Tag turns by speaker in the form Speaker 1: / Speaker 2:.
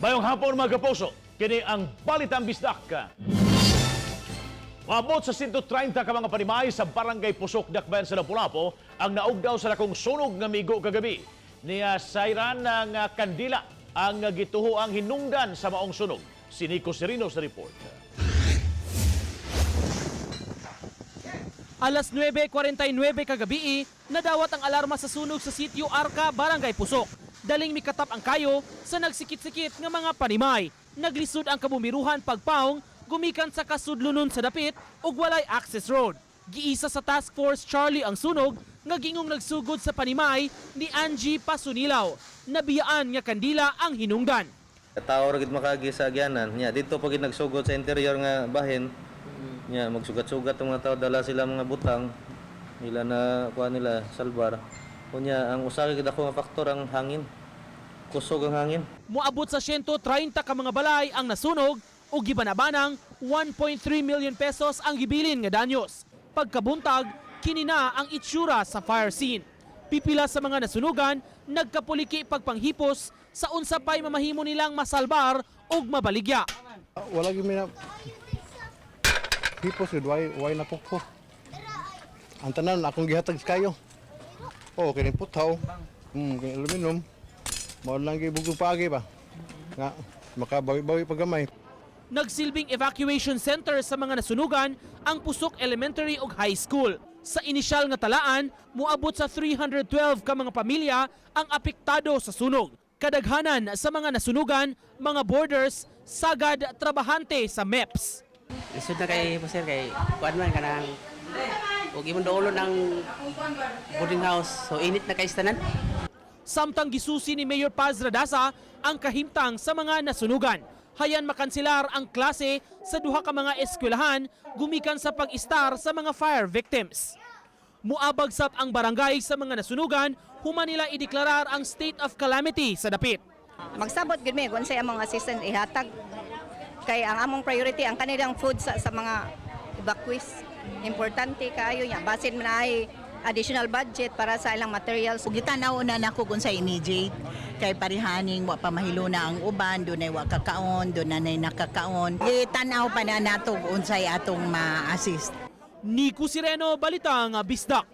Speaker 1: Maayong hapon, mga kapuso, kini ang Balitang Bisdak. Maabot sa 130 ka mga panimay sa Barangay Pusok, Dakbayan sa Lapu-Lapu ang naugdaw sa dakong sunog nga migo kagabi. Niya sayran ng kandila ang gituho ang hinungdan sa maong sunog. Si Nico Serino sa report.
Speaker 2: Alas 9:49 kagabi, nadawat ang alarma sa sunog sa sitio Arca, Barangay Pusok. Daling mikatap ang kayo sa nagsikit-sikit nga mga panimay. Naglisod ang kabumiruhan pagpaong gumikan sa kasudlunon sa dapit ug walay access road. Giisa sa Task Force Charlie ang sunog nga gingong nagsugod sa panimay ni Angie Pasunilaw. Nabiyaan nga kandila ang hinungdan.
Speaker 3: Tao ra gid makaagi sa agyanan. Nya dito pag nagsugod sa interior nga bahin. Nya magsugat-sugat ang mga tao, dala sila mga butang nila na kuha nila salbar. Unya ang usa gid ako nga faktor ang hangin. Kusog ang hangin.
Speaker 2: Moabot sa 130 ka mga balay ang nasunog ug gibanabanang 1.3 million pesos ang gibilin nga danyos. Pagkabuntag, kini na ang itsura sa fire scene. Pipila sa mga nasunugan nagkapuliki pagpanghipos sa unsa pay mamahimo nilang masalbar ug mabaligya.
Speaker 4: Wala gyud mi na hipos gyud, way na pukpo. Ang tanan akong gihatag sa kayo. Oh, kini putaw. Kini aluminum. Mao lang gyud bugtong paagi ba. Nga makabawi-bawi pa gamay.
Speaker 2: Nagsilbing evacuation center sa mga nasunugan ang Pusok Elementary ug High School. Sa inisyal nga talaan, moabot sa 312 ka mga pamilya ang apektado sa sunog. Kadaghanan sa mga nasunugan, mga boarders, sagad trabahante sa MEPS.
Speaker 5: Lisod na kay po, sir, kay kuan man kanang ug imong duolon ang boarding house, so init na kay tanan.
Speaker 2: Samtang gisusi ni Mayor Paz Radaza ang kahimtang sa mga nasunugan. Hayan makanselar ang klase sa duha ka mga eskwelahan gumikan sa pag-istar sa mga fire victims. Muabagsap ang barangay sa mga nasunugan human nila ideklarar ang state of calamity sa dapit.
Speaker 6: Magsabot gid mi kung unsay among assistance ihatag, kay ang among priority ang kanilang food sa mga evacuees. Importante kaayo niya, basin man ay additional budget para sa ilang materials.
Speaker 7: Ug gitanaw na nako kung sa immediate kay parihaning wa pa mahiluna ang uban, dunay wa kakaon, dunay nakakaon. Gitanaw pa na nato unsay atong ma-assist.
Speaker 2: Nico Sireno, Balitang Bisdak.